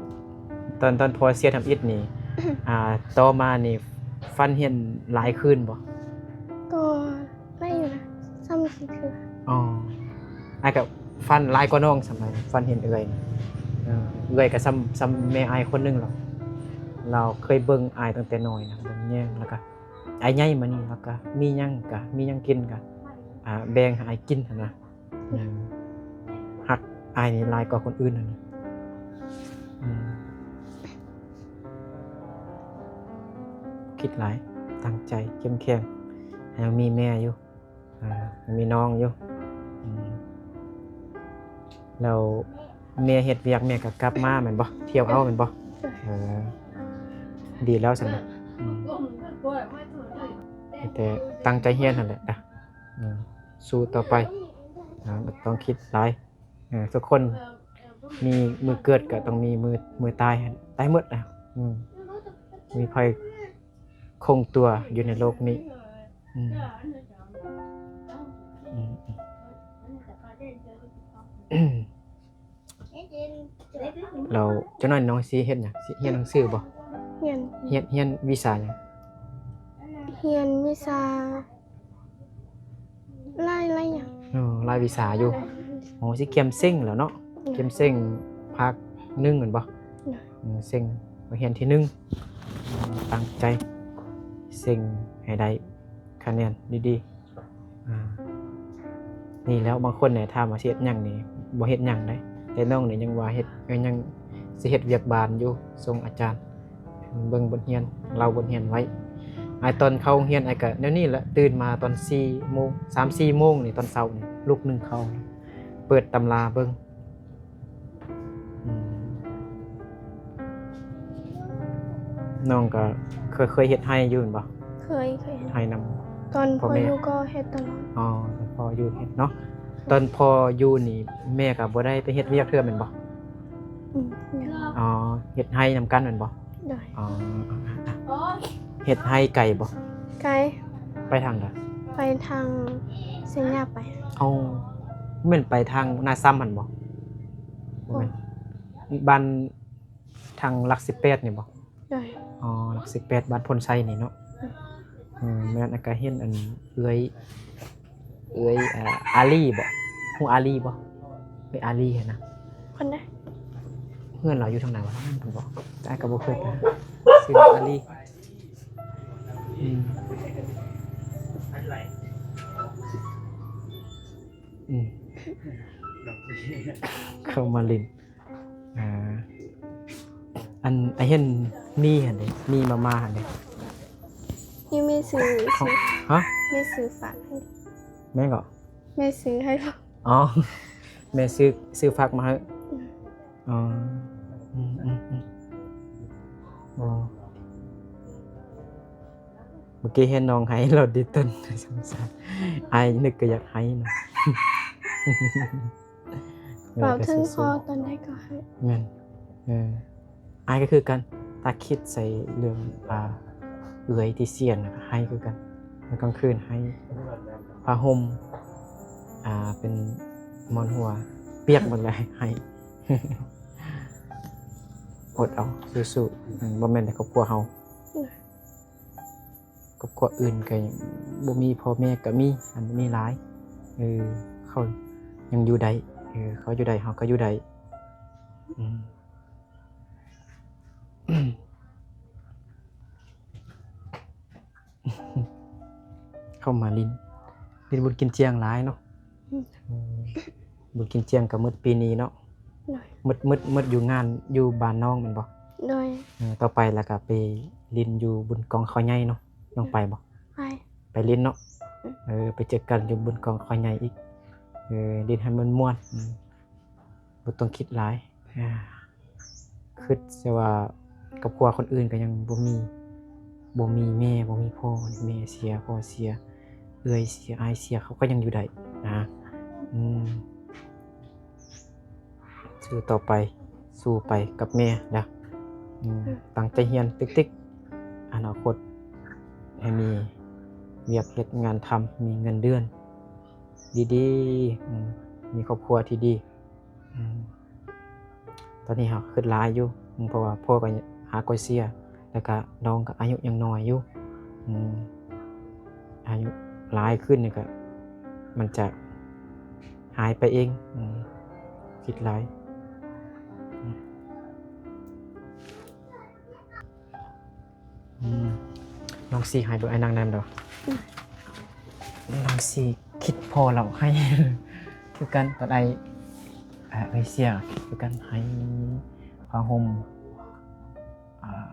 ຕອນ ຕອນພໍ່ເສຍທຳອິດນີ້ ອ່າ ຕໍ່ມານີ້ ຝັນເຫັນຫຼາຍຄືນບໍ່? ກໍຫຼາຍຢູ່ນະ ສາມສີ່ເທື່ອ. ອໍ ອ້າຍກໍຝັນຫຼາຍກວ່ານ້ອງສ່ຳໃດ ຝັນເຫັນເອື້ອຍ. ເອີ ເອື້ອຍກໍສ່ຳ ສ່ຳແມ່ອ້າຍຄົນໜຶ່ງແລ້ວ ລາວເຄີຍເບິ່ງອ້າຍຕັ້ງແຕ່ນ້ອຍນະ ເບິ່ງແຍງ ແລ້ວກໍອ້າຍໃຫຍ່ມານີ້ ແລ້ວກໍມີຫຍັງກໍ ມີຫຍັງກິນກໍ ອ່າ ແບ່ງໃຫ້ອ້າຍກິນຫັ້ນນະ. ເອີ ຮັກອ້າຍນີ້ຫຼາຍກວ່າຄົນອື່ນຫັ້ນນະ. ອືມ ຄິດຫຼາຍ, ຕັ້ງໃຈເຂັ້ມແຂງ, ຍັງມີແມ່ຢູ່, ອ່າ ຍັງມີນ້ອງຢູ່. ອືມ ແລ້ວແມ່ເຮັດວຽກ ແມ່ກໍກັບມາແມ່ນບໍ່? ທ່ຽວເອົາແມ່ນບໍ່? ເອີ ດີແລ້ວຊັ້ນນະ. ອືມ ແຕ່ຕັ້ງໃຈຮຽນຫັ້ນແຫຼະນະ. ອືມ ສູ້ຕໍ່ໄປ, ອ່າ ບໍ່ຕ້ອງຄິດຫຼາຍ. ເອີ ທຸກຄົນມີມື້ເກີດກໍຕ້ອງມີມື້ ມື້ຕາຍ, ຕາຍໝົດນະ. ອືມ ມີໃຜຄົງຕົວຢູ່ໃນໂລກນີ້? ອືມ ອືມ ອືມ ແລ້ວຈັກໜ້ອຍນ້ອງຊິເຮັດຫຍັງ? ຊິຮຽນໜັງສືບໍ່? ຮຽນ ຮຽນ ຮຽນວິຊາຫຍັງ? ຮຽນວິຊາ ຫຼາຍ ຫຼາຍຢ່າງ. ເອີ ຫຼາຍວິຊາຢູ່. ໂອ້ ຊິກຽມເສັງແລ້ວເນາະ. ກຽມເສັງພາກໜຶ່ງແມ່ນບໍ່? ເສັງ ຮຽນທີໜຶ່ງ. ຕັ້ງໃຈເສັງໃຫ້ໄດ້ຄະແນນດີໆ. ອ່າ ນີ້ແຫຼະ ບາງຄົນນີ້ຖາມວ່າຊິເຮັດຫຍັງນີ້ ບໍ່ເຮັດຫຍັງໃດ, ແຕ່ນ້ອງນີ້ຍັງວ່າເຮັດ ຍັງ ຍັງຊິເຮັດວຽກບ້ານຢູ່ ສົ່ງອາຈານ ເບິ່ງບົດຮຽນ ເລົ່າບົດຮຽນໄວ້. ອ້າຍຕອນເຂົ້າໂຮງຮຽນ ອ້າຍກະແນວນີ້ແຫຼະ, ຕື່ນມາຕອນສີ່ໂມງ ສາມສີ່ໂມງນີ້ ຕອນເຊົ້ານີ້ ລຸກໜຶ່ງເຂົ້າ ເປີດຕຳລາເບິ່ງ. ອືມ ນ້ອງກະເຄີຍ ເຄີຍເຮັດໄຮ່ຢູ່ແມ່ນບໍ່? ເຄີຍ ເຄີຍເຮັດໄຮ່ນຳ ຕອນພໍ່ຢູ່ກໍເຮັດຕະຫຼອດ. ອໍ ຕອນພໍ່ຢູ່ເຮັດເນາະ. ຕອນພໍ່ຢູ່ນີ້ ແມ່ກໍບໍ່ໄດ້ໄປເຮັດວຽກເທື່ອແມ່ນບໍ່? ອືມ ຍັງ. ອໍ ເຮັດໄຮ່ນຳກັນແມ່ນບໍ່? ໂດຍ. ອໍ ເຮັດໄຮ່ໄກບໍ່? ໄກ. ໄປທາງໃດ? ໄປທາງໄຊຍາໄປ. ອໍ ແມ່ນໄປທາງນາຊຳຫັ້ນບໍ່? ບໍ່ແມ່ນ. ບ້ານທາງຫຼັກສິບແປດນີ້ບໍ່? ໂດຍ. ອໍ ຫຼັກສິບແປດ ບ້ານໂພນໄຊນີ້ເນາະ. ອືມ ອືມ ແມ່ນ. ອາ ກະເຫັນອັນເອື້ອຍ ເອື້ອຍ ອາ ອາລີບໍ່? ຮູ້ອາລີບໍ່? ເອື້ອຍອາລີຫັ້ນນະ. ຄົນໃດ? ເຮືອນລາວຢູ່ທາງໃດວະ? ເພິ່ນບອກ ແຕ່ອ້າຍກໍບໍ່ເຄີຍໄປ. ຊື່ອາລີ. ອືມ ອືມ ເຂົ້າມາຫຼິ້ນ. ອ່າ ອັນ ອ້າຍເຫັນໝີ່ຫັ້ນເດ ໝີ່ມາມ່າຫັ້ນເດ. ນີ້ແມ່ຊື້ ຮະ? ແມ່ຊື້ຝາກໃຫ້. ແມ່ນກໍ? ແມ່ຊື້ໃຫ້. ອໍ ແມ່ຊື້ ຊື້ຝາກມາໃຫ້. ອືມ ອໍ ອືມ ອືມ ອືມ ໂອ້ ເມື່ອກີ້ເຫັນນ້ອງໄຫ້ ລາວດີຕົນ ສົງສານ. ອ້າຍນຶກກໍຢາກໄຫ້ເນາະ. ເວົ້າເຖິງພໍ່ຕອນໃດກໍໄຫ້. ແມ່ນ. ເອີ ອ້າຍກໍຄືກັນ, ຖ້າຄິດໃສ່ເລື່ອງ ອ່າ ເອື້ອຍທີ່ເສຍນະ ໄຫ້ຄືກັນ. ແລ້ວກາງຄືນໄຫ້ ຜ້າຫົ່ມ ອ່າ ເປັນໝອນຫົວປຽກໝົດເລີຍ ໄຫ້. ອົດເອົາ ສູ້ໆ. ອືມ ບໍ່ແມ່ນແຕ່ຄອບຄົວເຮົາ. ອືມ ຄອບຄົວອື່ນກໍບໍ່ມີ ພໍ່ແມ່ກໍມີ ອັນມີຫຼາຍ ເອີ ເຂົາຍັງຢູ່ໄດ້ ເອີ ເຂົາຢູ່ໄດ້ ເຮົາກໍຢູ່ໄດ້. ອືມ ເຂົ້າມາຫຼິ້ນ ຫຼິ້ນບຸນກິນຈຽງຫຼາຍເນາະ. ອືມ ອືມ ບຸນກິນຈຽງກໍໝົດປີນີ້ເນາະ. ໂດຍ. ໝົດ ໝົດ ໝົດຢູ່ງານຢູ່ບ້ານນ້ອງແມ່ນບໍ່? ໂດຍ. ເອີ ຕໍ່ໄປແລ້ວກໍໄປຫຼິ້ນຢູ່ບຸນກອງເຂົ້າໃຫຍ່ເນາະ. ນ້ອງໄປບໍ່? ໄປ. ໄປຫຼິ້ນເນາະ. ອືມ ເອີ ໄປເຈີກັນຢູ່ບຸນກອງເຂົ້າໃຫຍ່ອີກ. ເອີ ຫຼິ້ນໃຫ້ມ່ວນໆ. ອືມ ບໍ່ຕ້ອງຄິດຫຼາຍ. ອ່າ ຄິດແຕ່ວ່າຄອບຄົວຄົນອື່ນກໍຍັງບໍ່ມີ ບໍ່ມີແມ່ ບໍ່ມີພໍ່ ແມ່ເສຍ ພໍ່ເສຍ ເອື້ອຍເສຍ ອ້າຍເສຍ ເຂົາກໍຍັງຢູ່ໄດ້ນະ. ອືມ ສູ້ຕໍ່ໄປ ສູ້ໄປກັບແມ່ນະ. ອືມ ອືມ ຕັ້ງໃຈຮຽນຕິກໆ ອະນາຄົດໃຫ້ມີວຽກເຮັດງານທຳ ມີເງິນເດືອນດີໆ ອືມ ມີຄອບຄົວທີ່ດີ. ອືມ ຕອນນີ້ເຮົາຄິດຫຼາຍຢູ່ ເພາະວ່າພໍ່ກໍຫາກໍເສຍ ແລ້ວກະນ້ອງກໍອາຍຸຍັງນ້ອຍຢູ່. ອືມ ອາຍຸຫຼາຍຂຶ້ນນີ້ກໍມັນຈະຫາຍໄປເອງ. ອືມ ຄິດຫຼາຍ. ອືມ ອືມ ນ້ອງຊິໃຫ້ເບິ່ງ ອ້າຍນັ່ງນຳດອກ. ອືມ ນ້ອງຊິຄິດພໍລາວໃຫ້ຄືກັນ ຕອນອ້າຍ ເອີ ເອື້ອຍເສຍຄືກັນ ໃຫ້ຜ້າຫົ່ມ ອ່າ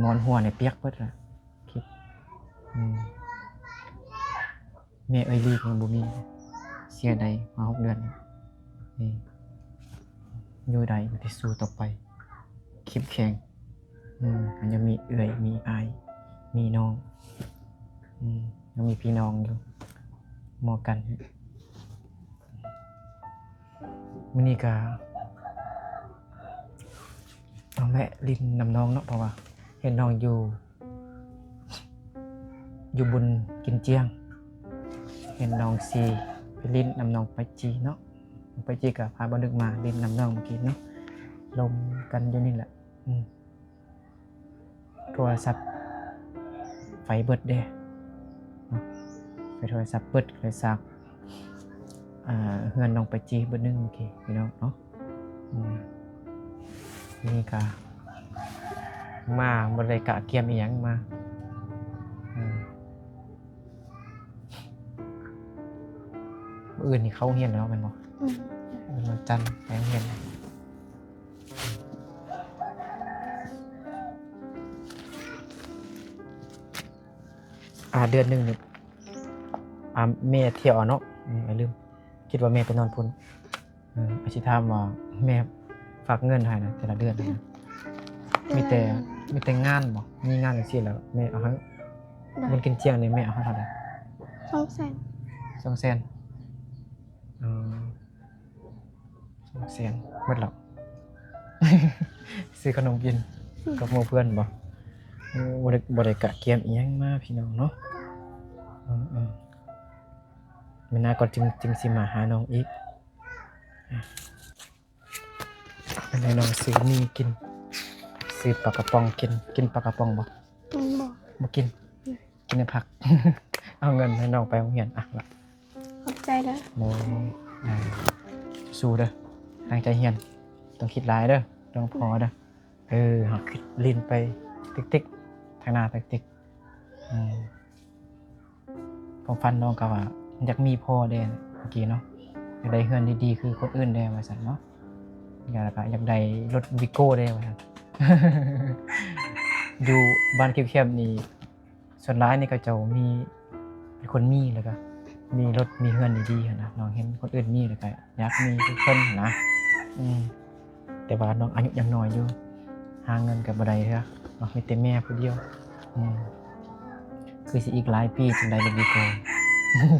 ໝອນຫົວນີ້ປຽກເບິດລະ. ອືມ ແມ່ເອື້ອຍລີກຍັງບໍ່ມີ ເສຍໄດ້ຫ້າຫົກເດືອນ ນີ້ ຢູ່ໄດ້ກໍຊິສູ້ຕໍ່ໄປ ເຂັ້ມແຂງ ອືມ ຍັງມີເອື້ອຍ ມີອ້າຍ ມີນ້ອງ ອືມ ຍັງມີພີ່ນ້ອງຢູ່ ໝໍກັນ ມື້ນີ້ກະມາແວະຫຼິ້ນນຳນ້ອງເນາະ ເພາະວ່າເຫັນນ້ອງຢູ່ ຢູ່ບຸນກິນຈຽງ ເຫັນນ້ອງຊິໄປຫຼິ້ນນຳນ້ອງໄປຈີເນາະ ນ້ອງໄປຈີກະພາບ່າວນຶກມາຫຼິ້ນນຳນ້ອງມື້ກີ້ເນາະ ລົມກັນຢູ່ນີ້ແຫຼະ ອືມ. ໂທລະສັບໄຟເບິດເດ້ເນາະ ໄຟໂທລະສັບເບິດ ເລີຍສາກ ອ່າ ເຮືອນນ້ອງໄປຈີເບິດໜຶ່ງ ໂອເຄ ພີ່ນ້ອງເນາະ ອືມ ນີ້ກະມາບໍ່ໄດ້ກະກຽມອີ່ຫຍັງມາ ອືມ ມື້ອື່ນນີ້ເຂົ້າໂຮງຮຽນແລ້ວແມ່ນບໍ່? ອືມ ວັນຈັນໄປໂຮງຮຽນ. ອ່າ ເດືອນໜຶ່ງນີ້ ອ່າ ແມ່ທ່ຽວເອົາເນາະ ອືມ ລືມ ຄິດວ່າແມ່ໄປນອນພຸ້ນ ເອີ ອາຊິຖາມວ່າແມ່ຝາກເງິນໃຫ້ນະ ແຕ່ລະເດືອນນະ ມີແຕ່ ມີແຕ່ງານບໍ່? ມີງານຈັ່ງຊີ້ແລ້ວແມ່ເອົາໃຫ້ ໂດຍ ບຸນກິນຈຽງນີ້ແມ່ເອົາໃຫ້ເທົ່າໃດ? ສອງແສນ ສອງແສນ ອໍ ສອງແສນ ໝົດແລ້ວ ຊື້ຂະໜົມກິນ ອືມ ກັບໝູ່ເພື່ອນບໍ່? ໂອ້ ບໍ່ໄດ້ ບໍ່ໄດ້ກະກຽມອີ່ຫຍັງມາພີ່ນ້ອງເນາະ ເອີໆ ມື້ໜ້າກ່ອນຈຶ່ງ ຈຶ່ງຊິມາຫານ້ອງອີກ ເອົາໄປໃຫ້ນ້ອງຊື້ໝີ່ກິນ ຊື້ປາກະປ໋ອງກິນ ກິນປາກະປ໋ອງບໍ່? ອືມ ບໍ່ ບໍ່ກິນ ອືມ ກິນແຕ່ຜັກ ເອົາເງິນໃຫ້ນ້ອງໄປໂຮງຮຽນ ອ່ະ ຂອບໃຈເດີ ໂດຍ ອ່າ ສູ້ເດີ ຕັ້ງໃຈຮຽນ ຕ້ອງຄິດຫຼາຍເດີ ຕ້ອງພໍເດີ ເອີ ເຮົາຄິດຫຼິ້ນໄປຕິກໆ ທາງໜ້າຕິກໆ ອືມ ຄວາມຝັນນ້ອງກໍວ່າຢາກມີພໍ່ແດ່ເມື່ອກີ້ເນາະ ຢາກໄດ້ເຮືອນດີໆຄືຄົນອື່ນແດ່ວ່າຊັ້ນເນາະ ແລ້ວກໍຢາກໄດ້ລົດວີໂກ້ແດ່ວ່າຊັ້ນ ຢູ່ບ້ານແຄບໆນີ້ ສ່ວນຫຼາຍນີ້ເຂົາເຈົ້າມີ ເປັນຄົນມີ ແລ້ວກໍມີລົດມີເຮືອນດີໆຫັ້ນນະ ນ້ອງເຫັນຄົນອື່ນມີ ແລ້ວກໍຢາກມີຄືເພິ່ນຫັ້ນນະ ອືມ ແຕ່ວ່ານ້ອງອາຍຸຍັງນ້ອຍຢູ່ ຫາເງິນກໍບໍ່ໄດ້ເທື່ອເນາະ ມີແຕ່ແມ່ຜູ້ດຽວ ອືມ ຄືຊິອີກຫຼາຍປີຈຶ່ງໄດ້ລົດວີໂກ້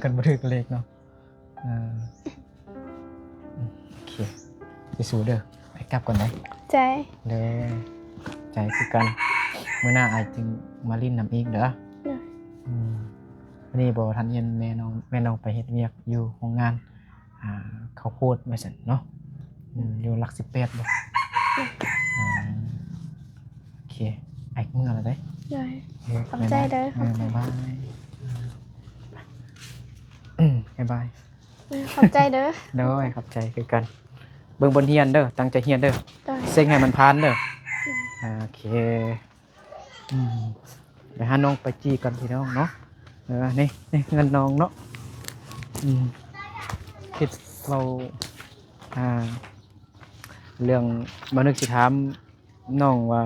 ຄັນບໍ່ຖືກເລກເນາະ ເອີ ໂອເຄ ສູ້ໆເດີ ອ້າຍກັບກ່ອນເດີ ໃຈ ເດີ ໃຈຄືກັນ ມື້ໜ້າອ້າຍຈຶ່ງມາຫຼິ້ນນຳອີກເດີ ໂດຍ ອືມ ມື້ນີ້ບໍ່ທັນເຫັນແມ່ນ້ອງ ແມ່ນ້ອງໄປເຮັດວຽກຢູ່ໂຮງງານ ອ່າ ເຂົ້າໂພດວ່າຊັ້ນເນາະ ອືມ ຢູ່ຫຼັກສິບແປດບໍ່? ອືມ ໂອເຄ ອ້າຍເມືອແລ້ວເດ້ ໂດຍ ເອີ ຂອບໃຈເດີ ບາຍບາຍ ເອີ ບາຍບາຍ ອືມ ບາຍບາຍ ເອີ ຂອບໃຈເດີ ໂດຍ ຂອບໃຈຄືກັນ ເບິ່ງບົດຮຽນເດີ ຕັ້ງໃຈຮຽນເດີ ໂດຍ ເສັງໃຫ້ມັນຜ່ານເດີ ອືມ ໂອເຄ ອືມ ໄປຫານ້ອງໄປຈີ່ກ່ອນພີ່ນ້ອງເນາະ ເອີ ນີ້ ນີ້ເຮືອນນ້ອງເນາະ ອືມ ຄິດເວົ້າ ອ່າ ເລື່ອງ ບ່າວນຶກຊິຖາມນ້ອງວ່າ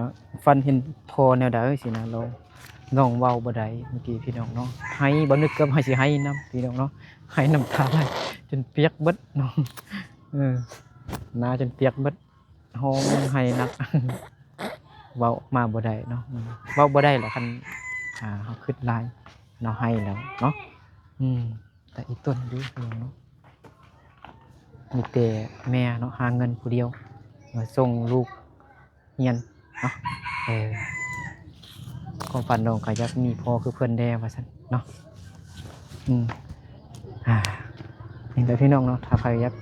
ຝັນເຫັນພໍ່ແນວໃດຊີ້ນະ ແລ້ວນ້ອງເວົ້າບໍ່ໄດ້ເມື່ອກີ້ພີ່ນ້ອງເນາະ ໄຫ້ ບ່າວນຶກເກືອບຊິໄຫ້ນຳພີ່ນ້ອງເນາະ ໄຫ້ນ້ຳຕາໄຫຼຈົນປຽກເບິດເນາະ ເອີ ໜ້າຈົນປຽກເບິດ ຮ້ອງໄຫ້ໜັກ ເວົ້າອອກມາບໍ່ໄດ້ເນາະ ເວົ້າບໍ່ໄດ້ແຫຼະ ຄັນ ອ່າ ເຮົາຄຶດຫຼາຍເນາະ ໄຫ້ແລ້ວເນາະ ອືມ ແຕ່ອີ່ຕົນຢູ່ເນາະ ມີແຕ່ແມ່ເນາະ ຫາເງິນຜູ້ດຽວ ມາສົ່ງລູກຮຽນເນາະ ເອີ ຄວາມຝັນນ້ອງກໍຢາກມີພໍ່ຄືເພິ່ນແດ່ວ່າຊັ້ນເນາະ ອືມ ອ່າ ນີ້ແຫຼະພີ່ນ້ອງເນາະ ຖ້າໃຜຢາກ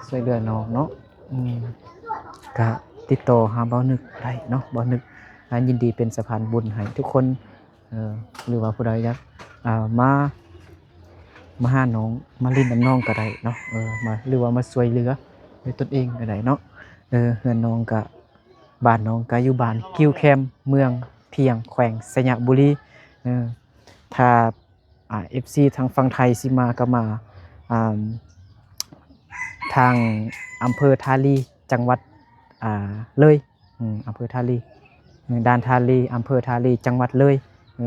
ຊ່ວຍເຫຼືອນ້ອງເນາະ ອືມ ກະຕິດຕໍ່ຫາບ່າວນຶກໄດ້ເນາະ ບ່າວນຶກ ອ່າ ຍິນດີເປັນສະພານບຸນໃຫ້ທຸກຄົນ ເອີ ຫຼືວ່າຜູ້ໃດຢາກ ອ່າ ມາ ມາຫານ້ອງ ມາຫຼິ້ນນຳນ້ອງກໍໄດ້ເນາະ ເອີ ມາ ຫຼືວ່າມາຊ່ວຍເຫຼືອດ້ວຍຕົນເອງກໍໄດ້ເນາະ ເອີ ເຮືອນນ້ອງກະ ບ້ານນ້ອງກະຢູ່ບ້ານກິ່ວແຄມ ເມືອງພຽງ ແຂວງໄຊຍະບູລີ ເອີ ຖ້າ ອ່າ ເອັຟຊີ ທາງຝັ່ງໄທຊິມາກໍມາ ອ່າ ທາງອຳເພີທ່າລີ ຈັງຫວັດ ອ່າ ເລີຍ ອືມ ອຳເພີທ່າລີ ເອີ ດ່ານທ່າລີ ອຳເພີທ່າລີ ຈັງຫວັດເລີຍ ເອີ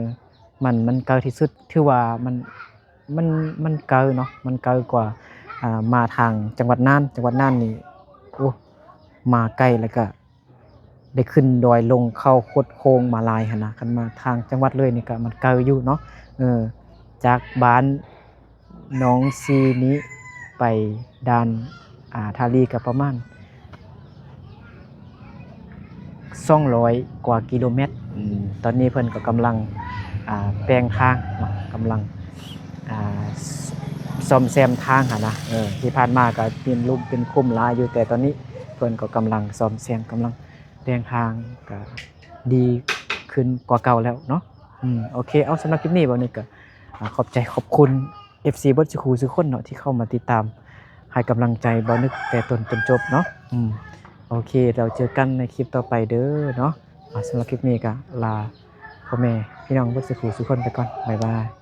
ມັນ ມັນໄກທີ່ສຸດ ຖືວ່າມັນ ມັນ ມັນໄກເນາະ ມັນໄກກວ່າ ອ່າ ມາທາງຈັງຫວັດນ່ານ. ຈັງຫວັດນ່ານນີ້ ໂອ້ ມາໄກ ແລ້ວກະໄດ້ຂຶ້ນດອຍລົງເຂົ້າໂຄດໂຄ້ງມາຫຼາຍຫັ້ນນະ. ຄັນມາທາງຈັງຫວັດເລີຍນີ້ກະມັນໄກຢູ່ເນາະ ເອີ ຈາກບ້ານໜອງຊີນີ້ໄປດ່ານ ອ່າ ທ່າລີກະປະມານ ສອງຮ້ອຍກວ່າກິໂລແມັດ. ອືມ ຕອນນີ້ເພິ່ນກໍກຳລັງ ອ່າ ແປງທາງເນາະ ກຳລັງ ອ່າ ຊ- ສ້ອມແຊມທາງຫັ້ນນະ. ເອີ ທີ່ຜ່ານມາກໍເປັນຫຼຸມເປັນຂຸມຫຼາຍຢູ່ ແຕ່ຕອນນີ້ເພິ່ນກໍກຳລັງສ້ອມແຊມ ກຳລັງແປງທາງ ກໍດີຂຶ້ນກວ່າເກົ່າແລ້ວເນາະ. ອືມ ໂອເຄ ເອົາ ສຳລັບຄລິບນີ້ ບ່າວນຶກກໍ ອ່າ ຂອບໃຈຂອບຄຸນ ເອັຟຊີ ເບິດສູ່ຄູ່ສູ່ຄົນເນາະ ທີ່ເຂົ້າມາຕິດຕາມໃຫ້ກຳລັງໃຈບ່າວນຶກແຕ່ຕົ້ນຈົນຈົບເນາະ. ອືມ ໂອເຄ ແລ້ວເຈີກັນໃນຄລິບຕໍ່ໄປເດີເນາະ. ອ່າ ສຳລັບຄລິບນີ້ກໍລາພໍ່ແມ່ພີ່ນ້ອງເບິດສູ່ຄູ່ສູ່ຄົນໄປກ່ອນ ບາຍບາຍ.